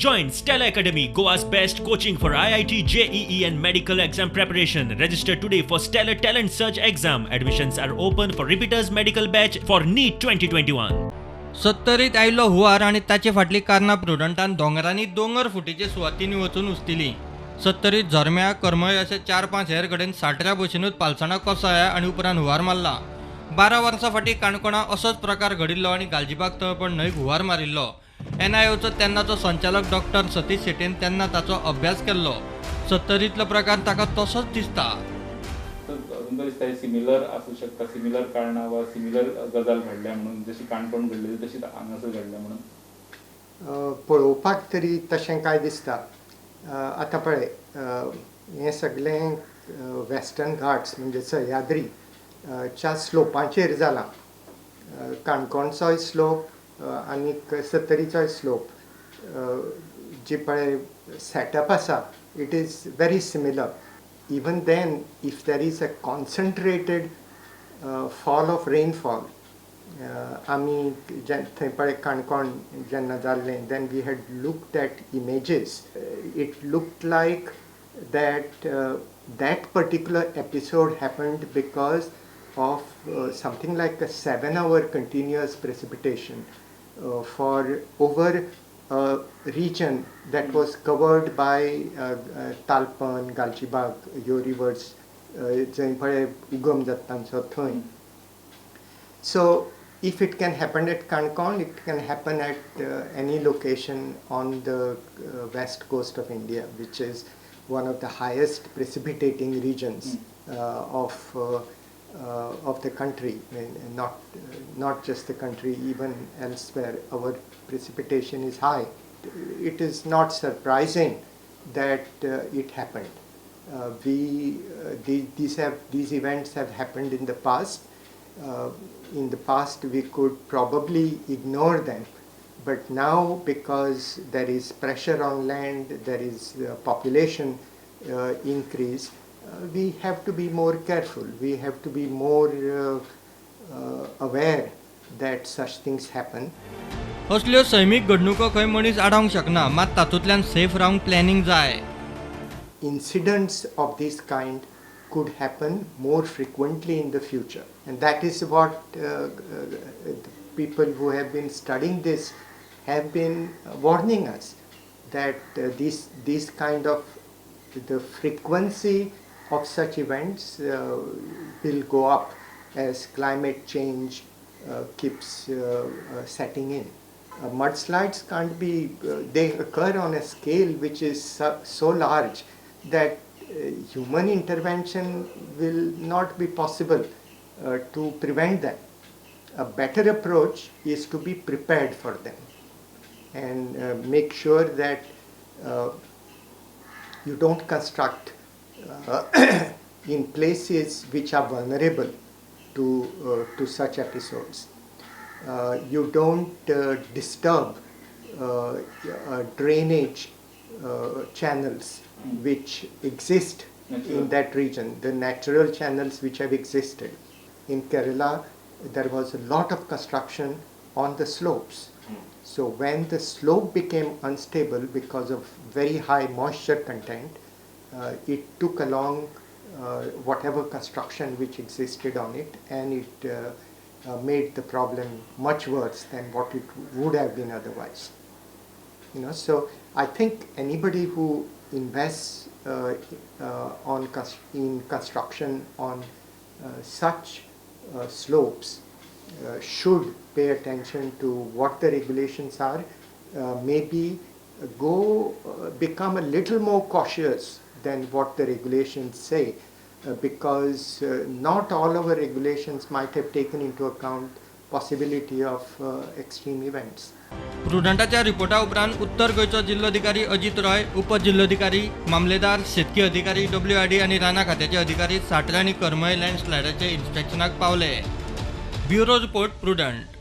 Join Stellar Academy, Goa's best coaching for IIT, JEE and medical exam preparation. Register today for Stellar Talent Search exam. Admissions are open for repeaters medical batch for NEET 2021. सत्तरीत आयिल्लो हुंवार आनी ताचे फाटलीं कारणां प्रुडंटान दोंगरांनी दोंगर फुटीचे सुवातींनी वचून उस्तिली. सत्तरीत झरम्या, करमळे अशे 4-5 हेर कडेन साटऱ्या भशेनूच पालसणां कोसळ्ळ्या आनी उपरांत हुंवार मारला. 12 वर्सां फाटीं काणकोणा असोच प्रकार घडिल्लो आनी गालजीबाग तळपण न्हंयक हुंवार मारिल्लो. एनआयओचो तेन्नाचो संचालक डॉक्टर सतीश शेटेन तेन्ना ताचो अभ्यास केल्लो. सत्तरीतलो प्रकार ताका तसोच दिसता. तुमकां दिसता सिमिलर आसूं शकता, सिमिलर कारणां वा सिमिलर गजाल घडल्या म्हणून, जशी काणकोण घडलेली तशीच हांगासर घडल्या म्हणून? पळोवपाक तरी तशें काय दिसता. आतां पळय, हें सगळें वेस्टर्न घाट्स म्हणजे सह्याद्री च्या स्लोपांचेर जालां. काणकोणचोय स्लोप आनीक सत्तरीचोय स्लोप जी पळय सेटअप आसा, it is very similar. Even then if there is a concentrated fall of rainfall, आमी थंय पळय काणकोण जेन्ना जाल्लें, then we had looked at images. It looked like that that particular episode happened because of something like a 7-hour continuous precipitation for over a region that was covered by Talpan, Galgibag ह्यो reverse जंय पळय उगम जाता तांचो थंय. So if it can happen at Canacona, it can happen at any location on the west coast of India, which is one of the highest precipitating regions of the country. Not just the country, even elsewhere our precipitation is high. It is not surprising that it happened. These events have happened in the past. In the past we could probably ignore them, but now because there is pressure on land, there is population increase, we have to be more careful. We have to be more aware that such things happen. असल्यो सैमीक घडणुको खंय मनीस आडावंक शकना, मात तातूंतल्यान safe रावंक प्लॅनिंग जाय. Incidents of this kind could happen more frequently in the future, and that is what the people who have been studying this have been warning us, that this kind of the frequency of such events will go up as climate change keeps setting in. Mudslides can't be, they occur on a scale which is so large that human intervention will not be possible to prevent them. A better approach is to be prepared for them and make sure that you don't construct in places which are vulnerable to such episodes. You don't disturb drainage channels which exist in that region, the natural channels which have existed. In Kerala, there was a lot of construction on the slopes. So when the slope became unstable because of very high moisture content, it took along whatever construction which existed on it, and it made the problem much worse than what it would have been otherwise. You know, so I think anybody who invests in construction on such slopes should pay attention to what the regulations are, maybe go become a little more cautious than what the regulations say, because not all our regulations might have taken into account possibility of extreme events. प्रुडंटाच्या रिपोर्टा उपरांत उत्तर गोंयचो जिल्लोधिकारी अजित रॉय, उपजिल्लोधिकारी, मामलेदार, शेतकी अधिकारी, WRD आनी रानां खात्याचे अधिकारी साटरे आनी करमळे लँडस्लायडाचे इन्स्पेक्शनाक पावले. Bureau report, Prudent.